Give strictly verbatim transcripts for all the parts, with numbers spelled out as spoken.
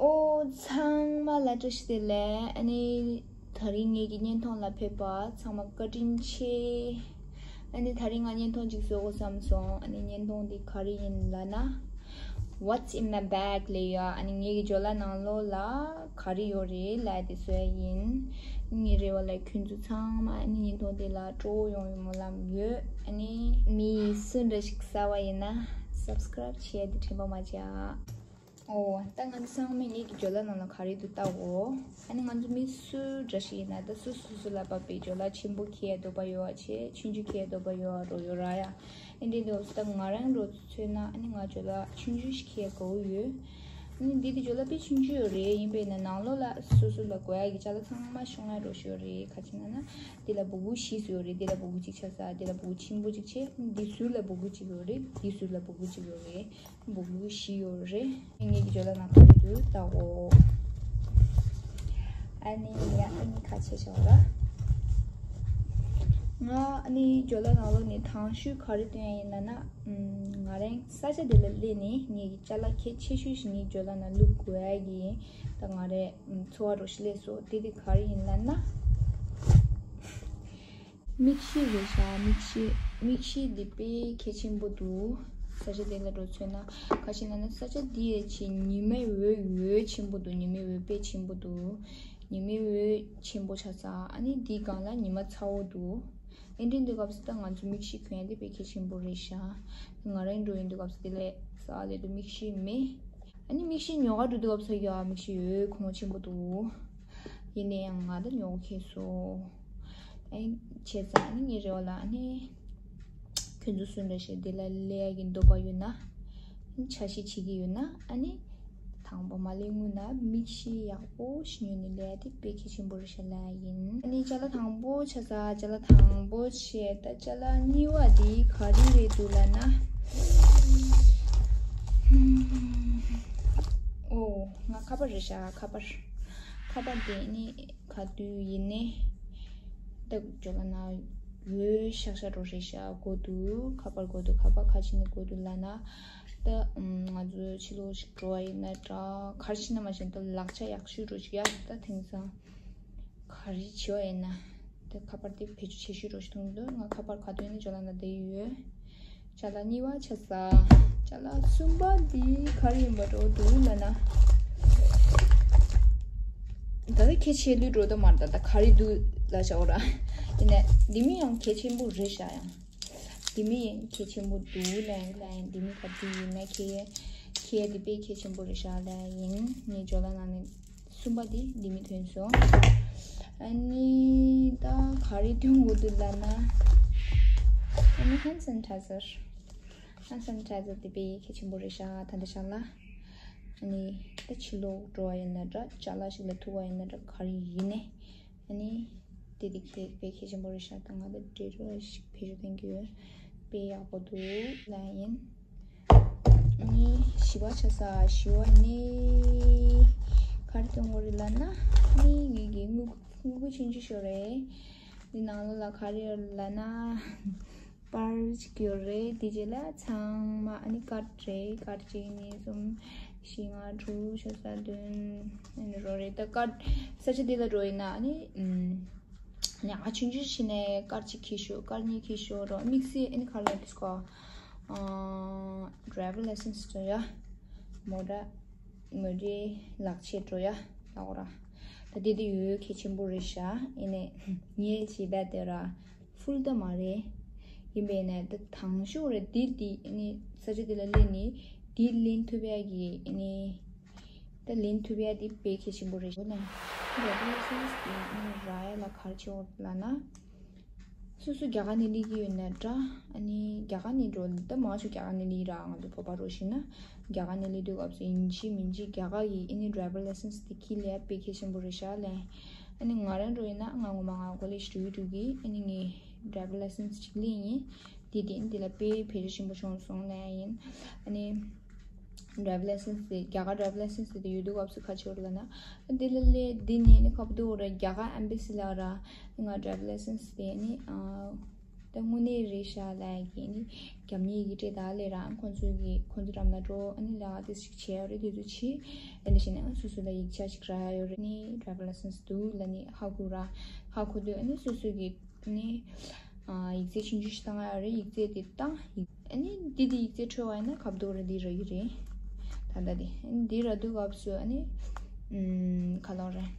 ཨོ་ཚང་མ་ལ་བཀྲ་ཤིས་བདེ་ལེགས། ཨ་ནི་དེ་རིང་ངེད་ཀྱི་བརྙན་ཐུང་ལ་ཕེབས་པ་ཚང་མ་བཀའ་དྲིན་ཆེ། ཨ་ནི་དེ་རིང་ང་བརྙན་ཐུང་ཅིག་བཟོ་དགོས་བསམ་སོང་། ཨ་ནི་བརྙན་ཐུང་འདི་ག་རེ་ཡིན་ལབ་ན། What's in my bag ལབ་ཡ། ཨ་ནི་ངེད་ཀྱི་ཇོ་ལ་ནང་ལོགས་ལ་ག་རེ་ཡོད་རེད་ལབ་དེ་བཟོ་ཡ་ཡིན། ངའི་རེ་བ་ལ་ཁྱོད་ཚོ་ཚང་མ་ཨ་ནི་བརྙན་ཐུང་འདི་ལ་སྤྲོ་བོ་ཡོང་བའི་སྨོན་ལམ་ཡོད། ཨ་ནི་མི་སུ་འདྲ་ཞིག་གསར་པ་ཡིན་ན་subscribe བྱེད་ཡ་དེ་དྲན་པ་མ་བརྗེད་ཨ། ཨོ། ད་ང་ཚོ་ཚང་མས་ངེད་ཀྱི་ཇོ་ལ་ནང་ལ་ག་རེ་འདུག་ལྟ་འོ། ཨ་ནི་ང་ཚོ་མི་སུ་འདྲ་ཞིག་ཡིན་ན་ད་སུ་སུ་སུ་ལ་བབས་པའི་ཇོ་ལ་ཆེན་པོ་ཁྱེར་འདོད་པ་ཡོད་བ་བྱས། ཆུང་ཆུང་ཁྱེར་འདོད་པ་ཡོད་བ་རོ་ཡོད་ར་ཡ། ཨེ་འདྲའི་འདུག་ད་ང་རང་རོ་མཚོན་ན་ཨ་ནི་ང་ཇོ་ལ་ཆུང་ཆུང་ཞིག་ཁྱེར་དགོས་ཡོད། ཨ་ནི་འདི་དེ་ཇོ་ལ་དཔེ་ཆུང་ཆུང་ཡོད་རེད། ཡིན་པས་ན་ནང་ལོགས་ལ་སུ་སུ་ལ་དགོས་ཡ་གི་ཅ་ལག་ཚང་མ་ཤོང་ཡ་རོ་ཞིག་ཡོད་རེད། ག་ཅི་ན་ན་འདི་ལ་སྦུ་གུ་བཞི་ཙམ་ཡོད་རེད། འདི་ལ་སྦུ་གུ་གཅིག་ཆགས་ས། འདི་ལ་སྦུ་གུ་ཆེན་པོ་གཅིག་བྱས། འདི་ཟུར་ལ་སྦུ་གུ་གཅིག་ཡོད་རེད། འདི་ཟུར་ལ་སྦུ་གུ་གཅིག་ཡོད་རེད། སྦུ་གུ་བཞི་ཡོད་རེད། ངེད་ཀྱི་ཇོ་ལ་ནང་ག་རེ་འདུག་ལྟ་འོ། ཨ་ནི་ཡ་ཨ་ནི་ཁ་ཕྱེ་ཤོག་ར། ང་ཨ་ནི་ཇོ་ལ་ནང་ལོགས་ནས་དང་ཤོས་ག་རེ་སྟོན་ཡ་ཡིན་ལབ་ན། ཨམ། ང་རང་ས་ཆ་དེ་ལ་སླེབས་ནས་ངེད་ཀྱི་ཅ་ལག་གལ་ཆེ་ཤོས་ཤིག་ངའི་ཇོ་ལ་ནང་བླུག་དགོས་ཡ་གི་ད་ང་རའི་ཨམ་འཚོ་བ་རོ་ཞིག་སླེབས་སོང་། དེ་དེ་ག་རེ་ཡིན་ལབ་ན། མིག་ཤེལ་རེད་ཤག་མིག་ཤེལ། མིག་ཤེལ་འདི་དཔེ་གལ་ཆེན་པོ་འདུག་ས་ཆ་དེ་ལ་འགྲོ་ཚོད་ན། ག་ཞིག་ན་ན་ས་ཆ་འདི་ཡ་ཆེ་ཉི་མའི་འོད་འོད་ཆེན་པོ་འདུག་ཉི་མའི་འོད་དཔེ་ཆེན་པོ་འདུག་ཉི་མའི་འོད་ཆེན་པོ་ཆགས་ས། ཨ་ནི་འདིའི་སྒང་ལ་ཉི་མ་ཚ་བོ་འདུག་ཨེ་འདྲ་འདི་སྐབས་སུ་ད་ང་ཚོ་མིག་ཤེལ་གོན་ཡ་འདི་དཔེ་གལ་ཆེན་པོ་རེད་ཤག་ང་རང་འགྲོ་ཡིན་འདི་སྐབས་སུ་དེ་ལས་ས་ལས་དུ་མིག་ཤེལ་མེད། ཨ་ནི་མིག་ཤེལ་ཉོ་ག་འགྲོ་དུས་སྐབས་སུ་ཡ་མིག་ཤེལ་ཡོད་གོང་ཆེན་པོ་འདུག་ཡིན་ནའི་ཡང་ང་ད་ཉོ་གི་སོ། ཨ་ནི་བྱས་ཙང་ཨ་ནི་ངའི་རེ་བ་ལ་ཨ་ནི་ཁྱོད་ཚོ་སུ་འདྲ་ཞིག་འདི་ལ་སླེབས་ཡ་གི་འདོད་པ་ཡོད་ན། ཨ་ནི་འཆར་གཞི་བྱེད་ཀྱི་ཡོད་ན་ཨ་ནི་དང་པོ་མ་སླེབས་སྔོན་ན་མིག་ཤེལ་ཡག་པོ་ཞིག་ཉོས་ནས་སླེབས་ཡ་དེ་དཔེ་གལ་ཆེན་པོ་རེད་ཤག་ལབ་ཡ་ཡིན། ཨ་ནི་ཅ་ལག་དང་པོ་ཆགས་ས། ཅ་ལག་དང་པོ་བྱས། ད་ཅ་ལག་གཉིས་པ་འདི་ག་རེ་རེད་འདུག་ལབ་ན། ཨོ། ང་ཁ་པར་རེད་ཤག་ཁ་པར། ཁ་པར་དེ་ནི་ག་དུས་ཡིན་ནའི་ད་ཇོ་ལ་ནང་འོད་ཤག་ཤག་འགྲོ་རེད་ཤག་དགོས་འདུག་ཁ་པར་དགོས་འདུག་ཁ་པར་ག་ཅི་ནས་དགོས་འདུག་ལབ་ན། ད་ང་ཚོ་ཕྱི་ལོགས་ཤིག་འགྲོ་བ་ཡིན་ན་འདྲ། ག་རེ་ཕྱིན་ན་མ་ཤེས། ད་ལག་ཆ་ཡག་ཤོས་འདྲ་ཞིག་ཡ། ད་དེང་སང་ག་རེ་བྱེད་པ་ཡིན་ན། ད་ཁ་པར་དེ་བེད་སྤྱོད་བྱེད་ཤུལ་རོ་ཞིག་མཐོང་གི་འདུག་ང་ཁ་པར་ག་དུས་ནས་ཇོ་ལ་ནང་བསྡད་ཡོད། ཅ་ལག་གཉིས་པ་ཆགས་ས། ཅ་ལག་གསུམ་པ་འདི་ག་རེ་ཡིན་པ་འགྲོ་འདུག་ལབ་ན། ད་ལྟ་ཁྱེད་ཆེད་ལུས་འགྲོ་ད་མར་ད་ད་ག་རེ་འདུག་ལབ་བྱའོ་ར། ཡིན་ནའི་འདི་མི་ཡང་གལ་ཆེན་པོ་རེད་ཤག་ཡང་། འདི་མི་ཡང་གལ་ཆེན་པོ་འདུག་ལབ་ཡིན། ལབ་ཡིན། འདི་མི་ག་དུས་ཡིན་ན་ཁྱེད་ཁྱེད་འདི་དཔེ་གལ་ཆེན་པོ་རེད་ཤག་ལབ་ཡིན། ངའི་ཇོ་ལ་ནང་ནས། གསུམ་པ་དེ་འདི་མི་ཐོན་སོང་། ཨ་ནི་ད་ག་རེ་ཐོན་དགོས་འདུག་ལབ་ན། ཨ་ནི་hand sanitizer། hand sanitizer དེ་དཔེ་གལ་ཆེན་པོ་རེད་ཤག་ད་ལྟ་ཤག་ལ། ཨ་ནི་ད་ཕྱི་ལོགས་འགྲོ་བ་ཡིན་ན་འདྲ། ཅ་ལག་ཞིག་ལ་ཐུག་པ་ཡིན་ན་འདྲ། ག་རེ་ཡིན་ནའི་ཨ་ནི་དེ་དེ་དཔེ་དཔེ་གལ་ཆེན་པོ་རེད་ཤག་ད་ང་ད་འབྲས་བུ་ཞིག་བེད་སྤྱོད་གཏོང་གི་ཡོད། དཔེ་ཡག་པོ་འདུག་ལབ་ཡིན། ཨ་ནི་བཞི་པ་ཆགས་ས། བཞི་པ་ནི་ག་རེ་སྟོན་དགོས་རེད་ལབ་ན། ཨ་ནི་ངེད་ཀྱི་དངུལ་དངུལ་ཁུག་ཆུང་ཆུང་ཞིག་ཡོད་རེད། འདི་ནང་ལོགས་ལ་ག་རེ་ཡོད་ལབ་ན། པར་ཅིག་ཡོད་རེད། དེ་རྗེས་ལ་ཚང་མ་ཨ་ནི་ཀར་རེད། ཀར་གཅིག་གཉིས་གསུམ་བཞི་ལྔ་དྲུག་བཞི་ལྔ་བདུན་ཨ་ནི་རོ་རེད། ད་ཀར་ས་ཆ་འདི་ལ་འགྲོ་ཡིན་ན་ཨ་ནི་ཨམ། ནས་ཨ་ཆུང་ཆུང་ཞིག་ནས་ཀར་གཅིག་འཁྱེར་ཤོག་ཀར་གཉིས་འཁྱེར་ཤོག་རོ། དམིགས་བསལ་ཨ་ནི་ག་རེ་ལབ་དུས་སྐོར། ཨ། driver license དོ་ཡ། མོ་ཊ་ངོ་སྤྲོད་ལག་ཆས་འགྲོ་ཡ་ལ་འོ་ར། ད་དེ་དེ་ཡོད་གལ་ཆེན་པོ་རེད་ཤག་ཨ་ནི་ངས་བྱས་པ་དེ་ར་ཧྥུལ་ད་མ་རེད། ཡིན་པས་ནས་ད་དང་ཤོག་རེད་དེ་དེ་ཨ་ནི་ས་ཆ་དེ་ལ་སླེབས་ནས་དེ་ལེན་ཐུབ་ཡ་གི་ཨ་ནི། ད་ལེན་ཐུབ་ཡ་དེ་དཔེ་གལ་ཆེན་པོ་རེད་ཤག་ནས། ད་ལེ་སན་སི་དེ་ནི་རག་ཡ་ལ་ག་རེ་བྱེད་དགོས་ལབ་ན། སོ་སོ་རྒྱ་གར་ནས་སླེབས་ཀྱི་ཡོད་ན་འདྲ། ཨ་ནི་རྒྱ་གར་ནས་འགྲོ་ད་མང་ཆེ་རྒྱ་གར་ནས་སླེབས་ར། ང་ཚོ་བོད་པ་རོ་ཞིག་ན་རྒྱ་གར་ནས་སླེབས་དུས་སྐབས་སུ་ཡིན་གཅིག་མིན་གཅིག་རྒྱ་གར་གྱི་ཨ་ནི་ཌ་རའི་ཝར་ལའི་སན་སི་དེ་འཁྱེར་ལ་དཔེ་གལ་ཆེན་པོ་རེད་ཤག་ལབ། ཨ་ནི་ང་རང་འགྲོ་ཡིན་ན་ང་ངོ་མ་ང་ཀོ་ལེཇ་འགྲོ་གི་འགྲོ་གི་ཨ་ནི་ངའི་ཌ་རའི་ཝར་ལའི་སན་སི་གཅིག་ལེན་ཡིན། དེ་དེ་འདི་ལ་དཔེ་བེད་སྤྱོད་ཆེན་པོ་བྱུང་སོང་ལབ་ཡིན། ཨ་ནི་ཌ་རའི་ཝར་ལའི་སན་སི་དེ་རྒྱ་གར་ཌ་རའི་ཝར་ལའི་སན་སི་དེ་ཡོད་དུས་སྐབས་སུ་ག་རེ་བྱེད་དགོས་ལབ་ན། འདི་ལ་སླེབས་འདི་ནས་ནི་ཁ་བརྡ་འོ་ར་རྒྱ་གར་ཨེམ་བྷ་སི་ལ་ར་ང་ཌ་རའི་ཝར་ལའི་སན་སི་དེ་ནི་ཨ། ད་དངོས་གནས་རེད་ཤག་ལབ་ཡ་གི་ཨ་ནི་རྒྱབ་གཉེར་ཡི་གེ་སྤྲད་ད་ལས་ར། ཁོང་ཚོའི་གི་ཁོང་ཚོ་འགྲམ་ལ་འགྲོ། ཨ་ནི་ལས་ཀ་དེ་ཞིག་བྱས་ཡོད་རེད། དེ་ཚོ་བྱས། ཨ་ནི་བྱས་ནས་སོ་སོ་ལ་ཡིག་ཆ་ཞིག་རག་ཡ་ཡོད་རེད། ཨ་ནི་driver license་འདུག་ལབ་ནི་ཧ་གོ་ར། ཧ་གོ་དུས་ཨ་ནི་སོ་སོ་གི་ཨ་ནི་ཨ་ཡིག་ཚད་ཆུང་ཆུང་ཞིག་བཏང་ཡ་ཡོད་རེད། ཡིག་ཚད་དེ་བཏང་། ཡིག་ཨ་ནི་འདི་དེ་ཡིག་ཚད་འཕྲོད་པ་ཡིན་ན་ཁ་བརྡ་རེད། འདི་རག་གི་རེད། ད་ལྟ་དེ་འདི་རག་དུས་སྐབས་སུ་ཨ་ནི་ཨམ་ཁ་ལོ་རེད།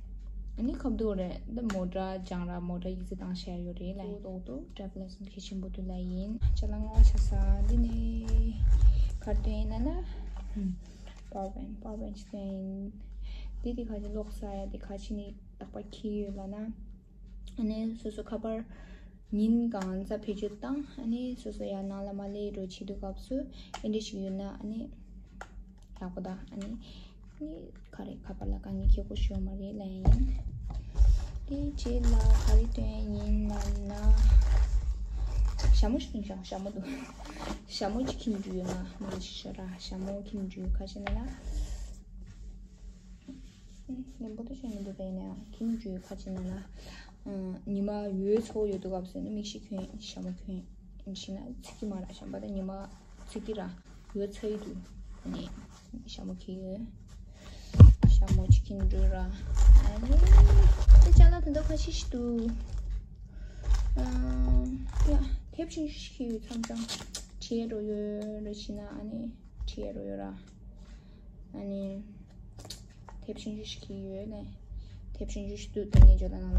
ཨ་ནི་ཁ་བརྡ་རེད། འདི་མོ་ཊ་སྦྱང་ར། མོ་ཊ་ཡིག་ཚད་བཏང་བཞག་ཡོད་རེད་ལབ། ཏོག་ཏོག་driver license་གལ་ཆེན་པོ་འདུག་ལབ་ཡིན། ཅ་ལག་ལྔ་པ་ཆགས་ས་འདི་ནི་ག་རེ་སྟོན་ཡིན་ན་ན་power bank། power bank་ཅིག་སྟོན་ཡིན། འདི་དེ་ཁ་ཅིག་ལོག་ས་ཡ་དེ་ཁ་ཅིག་ནི་རྟག་པར་འཁྱེར་ཡོད་ལབ་ན། ཨ་ནི་སོ་སོ་ཁ་པར་ཉིན་གང་ཚ་བེད་སྤྱོད་བཏང་། ཨ་ནི་སོ་སོ་ཡར་ནང་ལ་མར་སླེབས་འགྲོ་བྱེད་དུས་སྐབས་སུ་ཨེ་འདྲ་ཞིག་ཡོད་ན་ཨ་ནི་ཡག་པོ་ད། ཨ་ནི་ཨ་ནི་ག་རེ་ཁ་པར་ལ་དཀའ་ངལ་འཁྱེར་དགོས་ཤོར་མ་རེད་ལབ་ཡིན། དེ་རྗེས་ལ་ག་རེ་སྟོན་ཡིན་ལབ་ན། ཞྭ་མོ་ཞིག་འདུག་ཞྭ་མོ་འདུག་ཞྭ་མོ་ཅིག་འཁྱེར་འགྲོ་ཡོད། ང་མ་ཞིག་ཤོར་ར། ཞྭ་མོ་འཁྱེར་འགྲོ་ཡོད། ག་ཅི་ན་ན། ལན་པོ་ཏོ་ཤ་ཉིན་དུ་དེ་ནས་ཁྱིམ་རྒྱུད་ཁ་ཅིག་ན་ན། ཉི་མ་འོད་ཚ་པོ་ཡོད་དུས་སྐབས་སུ་ནི་མིག་ཤེལ་གྱོན། ཞྭ་མོ་གྱོན་ཞིག་ན་ཚིག་གི་མ་ར། ཞྭ་མོ་ད་ཉི་མ་ཚིག་གི་ར། འོད་ཚ་ཡི་དུས་ནི་ཞྭ་མོ་གྱོན་ཡོད། ཞྭ་མོ་ཅིག་གྱོན་འགྲོ་ར། ཨ་ནི་དེ་ཅ་ལག་དེ་འདྲ་ཁ་ཤས་ཤིག་འདུག་ཡ་དེབ་ཆུང་ཆུང་ཞིག་གྱོན་ཡོད། མཚམས་མཚམས་བྲིས་རོ་ཡོད་ར། ཞིག་ན་ཨ་ནི་བྲིས་རོ་ཡོད་ར། ཨ་ནི། དེབ་ཆུང་ཆུང་ཞིག་གི་ཡོད་ནས། དེབ་ཆུང་ཆུང་ཞིག་འདུག་དེ་ངས་ཇོ་ལ་ནང་ལ།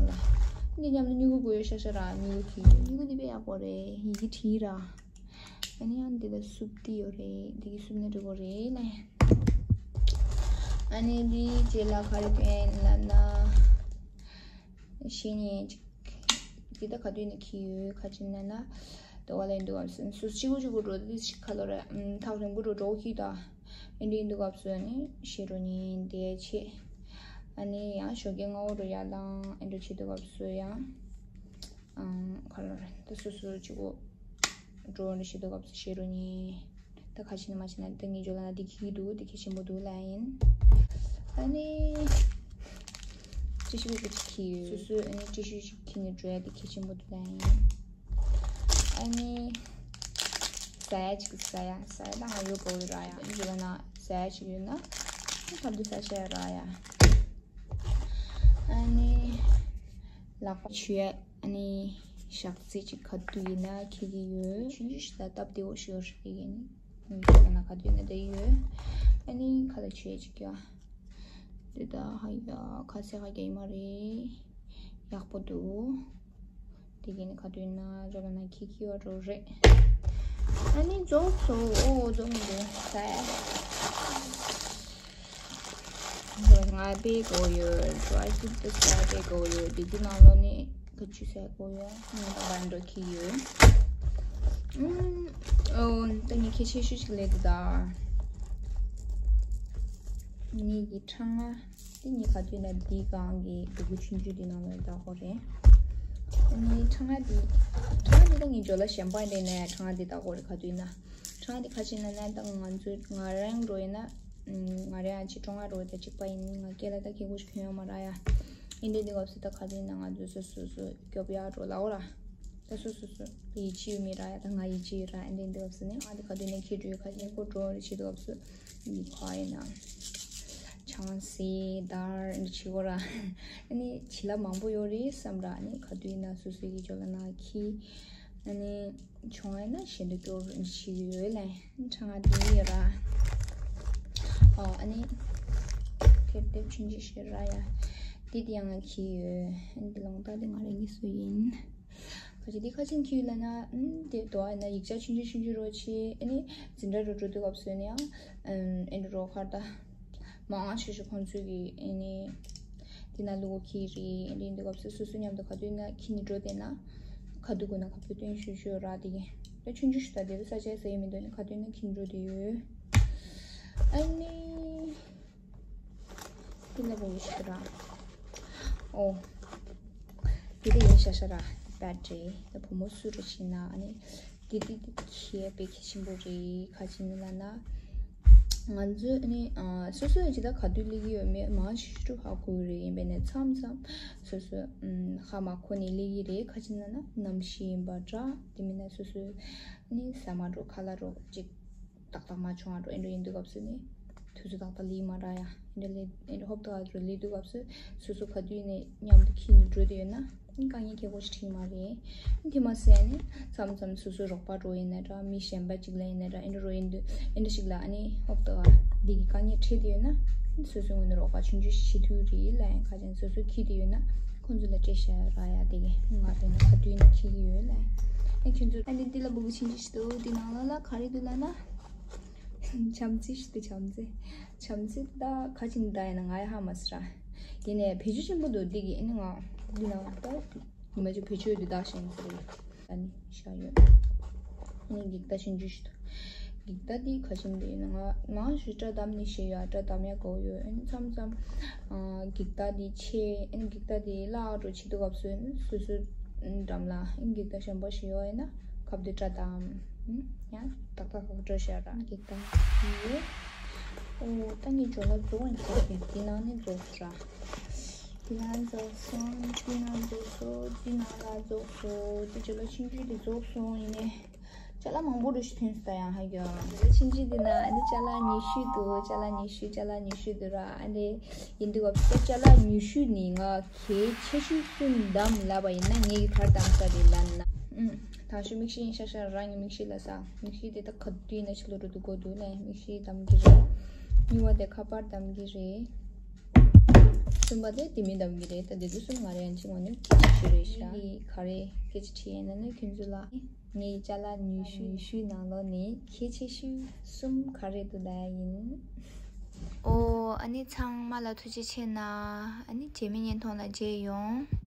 འདི་མཉམ་དུ་སྨྱུ་གུ་དགོས་ཡོད་ཤག་ཤག་ར། སྨྱུ་གུ་གི་ཡོད། སྨྱུ་གུ་འདི་དཔེ་ཡག་པོ་རེད། ཡི་གེ་བྲིས་ར། ཨ་ནི་ཡང་འདི་ལ་སུབ་འདི་ཡོད་རེད། འདི་གི་སུབ་ནས་འགྲོ་གི་རེད་ལས། ཨ་ནི་འདི་རྗེས་ལ་ག་རེ་སྟོན་ལབ་ན། ཤེས་ཉེན་ཅིག་འདི་ད་ག་དུས་ནས་འཁྱེར་ཡོད། ག་ཅི་ན་ན། དེ་བ་ལ་ཡིན་འདུག་གམ་སུ་སུ་གཅིག་པུ་གཅིག་པུ་འགྲོ་དུས་ཤིག་ཁ་ལོ་ར། ཐག་རིང་པོ་འགྲོ་འགྲོ་གི་ད། ཨེ་འདྲ་ཡིན་འདུག་གམ་སུ་ནི་ཤེས་རོ་ཉིན་དེ་ཆེ། ཨ་ནི་ཡང་ཞོགས་ཀས་སྔ་པོ་འགྲོ་ཡར་ལངས། ཨེ་འདྲ་བྱེད་འདུག་གམ་སུ་ཡང་། ཁ་ལོ་ར་ད་སུ་སུ་གཅིག་པུ་འགྲོ་འདྲ་བྱེད་འདུག་གམ་སུ་ཤེས་རོ་ཉིན། ད་ཁ་ཕྱེ་ན་མ་ཕྱེ་ན་ད་ངའི་ཇོ་ལ་ན་འདི་འཁྱེར་གྱི་འདུག་འདི་གལ་ཆེན་པོ་འདུག་ལབ་ཡིན། ཨ་ནི་ཊི་ཤུ་པེ་པར་ཅིག་འཁྱེར་ཡོད། སོ་སོས་ཨ་ནི་ཊི་ཤུ་ཅིག་འཁྱེར་ནས་འགྲོ་ཡ་འདི་གལ་ཆེན་པོ་འདུག་ལབ་ཡིན། ཨ་ནི་ཟ་ཡ་ཅིག་ཟ་ཡ་ཟ་ཡ་ད་ང་ཡོད་དགོས་ཡོད་ར་ཡ། ཨ་ནི་ཇོ་ལ་ན་ཟ་ཡ་ཅིག་ཡོད་ན་ཨ་ནི་ཐབས་འདི་ཟ་བྱ་ཡ་ར་ཡ། ཨ་ནི་ལག་པ་འཆུ་ཡ། ཨ་ནི་ཞག་ཚི་ཅིག་ག་དུས་ཡིན་ན་འཁྱེར་གྱི་ཡོད། ཆུང་ཆུང་ཞིག་ད་སྟབས་བདེ་བོ་ཞིག་ཡོད་རེད་ཡིན། ངའི་ཞོགས་ན་ག་དུས་ཡིན་ན་ད་ཡོད། ཨ་ནི་ཁ་ལ་ཆུ་ཡ་ཅིག་ཡ། དེ་ད་ཧ་ཡ་ཁ་ཟས་ཁ་རྒྱ་ཡི་མ་རེད། ཡག་པོ་འདུག་དེ་གིན་ག་དུས་ཡིན་ན་ཇོ་ལ་ན་འཁྱེར་གྱི་ཡོད་རོ་རེད། ཨ་ནི་རྫོགས་སོ། ཨོ་རྫོགས་མི་འདུག་ད། ང་པའི་གོ་ཡོད། dry fruit་དེ་ཟ་པའི་གོ་ཡོད། དེ་གི་ནང་ལོ་ནི་ག་ཆུ་ཟ་གོ་ཡོད། ང་ད་བར་འགྲོ་གི་ཡོད། ཨོ་ད་ངས་ཁྱད་ཆོས་ཤིག་ལས་དེ་ད། ངེད་ཀྱི་ཁྲ་ང་དེ་ངས་ག་དུས་ན་འདི་གང་གི་འབྲུ་གུ་ཆུང་ཆུང་དེ་ནང་ལ་བདག་གོ་རེད། ངའི་ཁྲ་ང་དེ་ཁྲ་ང་དེ་ད་ངས་ཇོ་ལ་གཞན་པ་འདྲ་ནས་ཁྲ་ང་དེ་བདག་གོ་རེད་ག་དུས་ན། ཁྲང་དེ་ཁ་ཕྱེ་ན་ན་ད་ང་ཚོ་ང་རང་འགྲོ་ཡིན་ན། ང་རང་ཅི་གྲོང་ང་རོ་ད་གཅིག་པ་ཡིན། ང་སྐད་ལ་ད་ཁྱེད་ཀོ་ཞིག་ཁྱོད་ཡོང་མ་ར་ཡ། ཨིན་དྲ་འདི་སྐབས་སུ་ད་ག་དུས་ན་ང་ཚོ་སོ་སོ་སོ་སྐྱོབ་ཡ་འགྲོ་ལ་འོ་ར། ད་སོ་སོ་སོ་ཡིད་ཆེས་ཡོད་མི་ར་ཡ། ད་ང་ཡིད་ཆེས་ཡོད་ར། ཨིན་དྲ་འདི་སྐབས་སུ་ནི་ང་དེ་ག་དུས་ན་ཁྱེད་འགྲོ་ཡོད་ཁ་ཤས་ཀོ་འགྲོ་རེ་བྱེད་དུས་སྐབས་སུ་ཡིད་ཁ་ཡིན་ན། ཆང་སི་དར་འདི་བྱེད་གོ་ར། ཨ་ནི་བྱི་ལ་མང་པོ་ཡོད་རེད་བསམ་ར། ཨ་ནི་ག་དུས་ན་སོ་སོ་ཡིད་ཇོ་ལ་ན་ཁྱི། ཨ་ནི་བྱུང་བ་ན་གཞན་དུ་སྐྱོར་ཞིག་ཡོད་ལ། ཁྲ་ང་དེ་ཡོད་ར། ཨོ་ཨ་ནི་དེབ་དེབ་ཆུང་ཆུང་ཞིག་ར་ཡ། དེ་དེ་ཡང་ང་ཁྱི་ཡོད། ཨ་ནི་དེ་ལོང་ཏ་དེ་ང་རང་གི་སུ་ཡིན། ཁ་ཅིག་དེ་ཁ་ཅིག་ཁྱི་ཡོད་ལ་ན། ཨ་ནི་དེ་དོ་ཨ་ན་ཡིག་ཆ་ཆུང་ཆུང་ཆུང་ཆུང་རོ་ཆེ། ཨ་ནི་འཛིན་གྲྭ་རུ་འགྲོ་དུས་སྐབས་སུ་ཡིན་ཡང་ཨ་ནི་རོ་ཁར་ད། མང་ཆེ་ཤོས་ཁོང་ཚོས་ཀྱི་ཨ་ནི་དེ་ན་ལུ་གོ་ཁྱི་རེད། ཨ་ནི་འདི་སྐབས་སུ་སོ་སོ་མཉམ་དུ་ག་དུས་ན་ཁྱི་ནི་འགྲོ་བསྡད་ན་ག་དུས་དགོས་ན་ག་དུས་སྟོན་ཤུ་ཤུ་ར། དེ་གི་ད་ཆུང་ཆུང་ཞིག་ད་དེ་ལ་ས་ཆ་ཟ་ཡི་མི་འདུག་ནི་ག་དུས་ན་ཁྱི་འགྲོ་དེ་ཡོད། ཨ་ནི་དེ་ལ་བོ་ཡོད་ཤི་ར། ཨོ་དེ་ལ་ཡོད་ཤ་ཤ་ར། བེ་ཊི་རི་ད་བུ་མོ་སུ་རུ་ཕྱིན་ན་ཨ་ནི། དེ་དེ་དེ་ཁྱད་པའི་གལ་ཆེན་པོ་རེད། ཁ་ཅིག་ནི་ལ་ན། ང་ཚོས་ནི་ཨ་སོ་སོས་ཇི་ལྟར་ག་དུས་སླེབས་ཀྱི་ཡོད་མེད་མང་ཆེ་ཤོས་ཧ་གོ་གི་རེད། ཡིན་པས་ནས་མཚམས་མཚམས་སོ་སོས་ཨམ་ཧ་མ་གོ་ནས་སླེབས་ཀྱི་རེད། ཁ་ཅིག་ན་ན་གནམ་གཤིས་ཡིན་པ་འདྲ། དེ་མིན་ན་སོ་སོས་ནི་ཟ་མ་འགྲོ་ཁ་ལག་འགྲོ་ཅིག་ཏག་ཏག་མ་བྱུང་བ་འགྲོ། ཨེ་འགྲོ་ཡིན་དུས་སྐབས་སུ་ནི་དུས་ཚོད་ཏག་ཏག་སླེབས་མ་རག་ཡ། ཨེ་འགྲོ་ལས་ཨེ་འགྲོ་ཧོབ་ཏེ་ཨ་འགྲོ་སླེབས་དུས་སྐབས་སུ་སོ་སོ་ག་དུས་ནས་མཉམ་དུ་འཁྱེར་ནས་འགྲོ་དེ་ཡོད་ན་དཀའ་ངལ་ཁྱད་པར་ཞིག་འཕྲད་མ་རེད། དེ་མ་ཟད་ནི་མཚམས་མཚམས་སོ་སོའི་རོགས་པ་འགྲོ་ཡིན་ན་འདྲ། མི་གཞན་པ་ཅིག་ལ་ཡིན་ན་འདྲ། ཨེ་འགྲོ་རོ་ཡིན་དུས་ཨེ་འགྲོ་ཞིག་ལ་ཨ་ནི་ཧོབ་ཏེ་འདི་གི་དཀའ་ངལ་འཕྲད་དེ་ཡོད་ན་སོ་སོའི་ངོས་ནས་རོགས་པ་ཆུང་ཆུང་ཞིག་བྱེད་ཐུབ་རེད་ལ། ཡང་ཁ་ཅན་སོ་སོ་འཁྱེར་དེ་ཡོད་ན་ཁོང་ཚོ་ལ་སྤྲད་བཞག་ར་ཡ། དེ་གི་ང་དེ་ན་ག་དུས་ནས་འཁྱེར་གི་ཡོད་ལ། ཨེ་ཁྱོད་ཚོ་ཨ་ནི་འདི་ལ་སྦུ་གུ་ཆུང་ཆུང་ཞིག་འདུག་འདི་ནང་ལོགས་ལ་ག་རེ་འདུག་ལབ་ན། བྱམས་བརྩེ་ཞིག་འདུག་བྱམས་བརྩེ། བྱམས་བརྩེ་ད་ག་ཅིག་ད་ཡིན་ན་ང་ཡ་ཧ་མ་སི་ར། ཡིན་ནའི་བེད་སྤྱོད་ཆེན་པོ་འདུག་འདི་གི་ཨ་ནི་ང་འདི་ན་ད་ཉི་མ་ཅིག་བེད་སྤྱོད་འདི་དག་ཤེས་ཟེར་ཡོད། ཨ་ནི་ཤ་ཡོད། ཨ་ནི་འགྱིག་རྟ་ཆུང་ཆུང་ཞིག་འདུག་འགྱིག་རྟ་འདི་ག་ཅིག་འདི་ཡིན་ན་ང་མང་ཤོས་སྐྲ་བསྡམས་ནས་བཞག་ཡོད། སྐྲ་བསྡམས་ཡ་དགོས་ཡོད། ཨ་ནི་མཚམས་མཚམས་ཨ་འགྱིག་རྟ་འདི་ཆེ། ཨ་ནི་འགྱིག་རྟ་འདི་བརླག་འགྲོ་བྱེད་དུས་སྐབས་སུ་ཨ་ནི་སོ་སོའི་འགྲམ་ལ་ཨ་ནི་འགྱིག་རྟ་གཞན་པ་ཞིག་ཡོད་ཡིན་ན་ཁབ་འདི་སྐྲ་བསྡམས། ཡང་ཏག་ཏག་ཁག་འགྲོ་ཤར་ར་འགྱིག་རྟ་ཡོད། ཨོ་ད་ངའི་ཇོ་ལ་རྫོགས་ཡིན་ཚར་གི། འདི་ནང་ནས་རྫོགས་ར། འདི་ནང་རྫོགས་སོང་། འདི་ནང་རྫོགས་སོང་། འདི་ནང་ལ་རྫོགས་སོང་། འདི་ཇོ་ལ་ཆུང་ཆུང་འདི་རྫོགས་སོང་། ཡིན་ནའི་ཅ་ལག་མང་པོ་རུ་ཞིག་ཐོན་སོང་ད་ཡང་ཧ་གོ། ཆུང་ཆུང་འདི་ན་འདི་ཅ་ལག་ཉི་ཤུ་འདུག་ཅ་ལག་ཉི་ཤུ། ཅ་ལག་ཉི་ཤུ་འདུག་ར། ཨ་འདི་ཡིན་དུས་སྐབས་སུ་ཅ་ལག་ཉི་ཤུ་ནི་ང་གལ་ཆེ་ཤོས་གསུམ་བདམས་ལབ་པ་ཡིན་ན་ངས་གི་ག་རེ་བདམས་ས་རེད་ལབ་ན། ཨུམ། ད་ཞུ་མིག་ཤེལ་ཡིན་ཤག་ཤག་རང་གི་མིག་ཤེལ་ལ་ས། མིག་ཤེལ་དེ་ད་ག་དུས་ཡིན་ན་ཕྱི་ལོགས་རུ་འདུག་གོ་འདུག་ལ། མིག་ཤེལ་བདམས་གི་རེད། གཉིས་པ་དེ་ཁ་པར་བདམས་གི་རེད། གསུམ་པ་དེ་དེ་མིན་བདམས་གི་རེད། ད་དེ་ཚོ་གསུམ་ང་རང་ཡང་ཅིག་ངོ་ནས་སྐད་ཆ་ཞུ་རེད་ཤག་ངས་ག་རེ་སྐད་ཆ་དྲིས་ཡིན་ན་ནི་ཁྱོད་ཚོ་ལ་ངའི་ཅ་ལག་ཉི་ཤུ་ཉི་ཤུའི་ནང་ལོགས་ནས་གལ་ཆེ་ཤོས་གསུམ་ག་རེ་འདུག་ལབ་ཡ་ཡིན། ཨོ་ཨ་ནི་ཚང་མ་ལ་ཐུགས་རྗེ་ཆེ་གནང་། ཨ་ནི་རྗེས་མའི་བརྙན་ཐུང་ལ་མཇལ་ཡོང་།